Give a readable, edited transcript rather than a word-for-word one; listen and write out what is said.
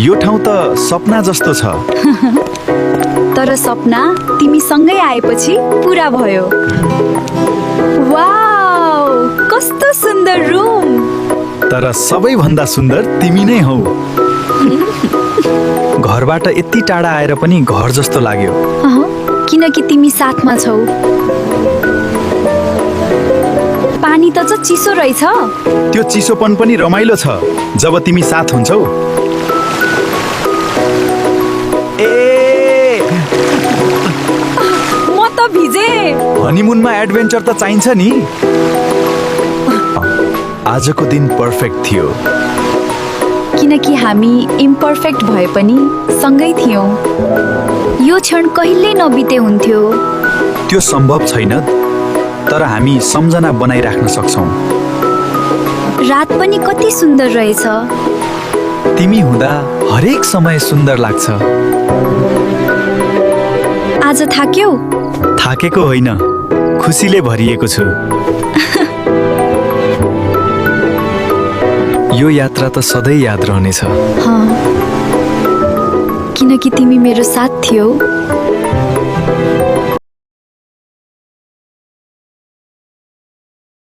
यो ठाउँ त सपना जस्तो छ। तर सपना तिमी सँगै आएपछि पूरा भयो। वाउ, कस्तो सुन्दर रुम। तर सबैभन्दा सुन्दर तिमी नै हौ। घरबाट यति टाढा आएर पनि घर जस्तो लाग्यो। किनकि तिमी साथमा छौ। पानी त चाहिँ चिसो रहेछ। त्यो चिसोपन पनि रमाइलो छ जब तिमी साथ हुन्छौ। ए, म त भिजे। हनीमुनमा एडभेन्चर त चाहिन्छ नि। आजको दिन पर्फेक्ट थियो। किनकि हामी इम्पर्फेक्ट भए पनि सँगै थियौँ। यो क्षण कहिल्यै नबिते हुन्थ्यो। त्यो सम्भव छैन, तर हामी सम्झना बनाइराख्न सक्छौँ। रात पनि कति सुन्दर रहेछ। तिमी हुँदा हरेक समय सुन्दर लाग्छ। आज थाक्यौ? थाकेको होइन, खुसीले भरिएको छु। यो यात्रा त सधैँ याद रहनेछ। किनकि तिमी मेरो साथ थियौ।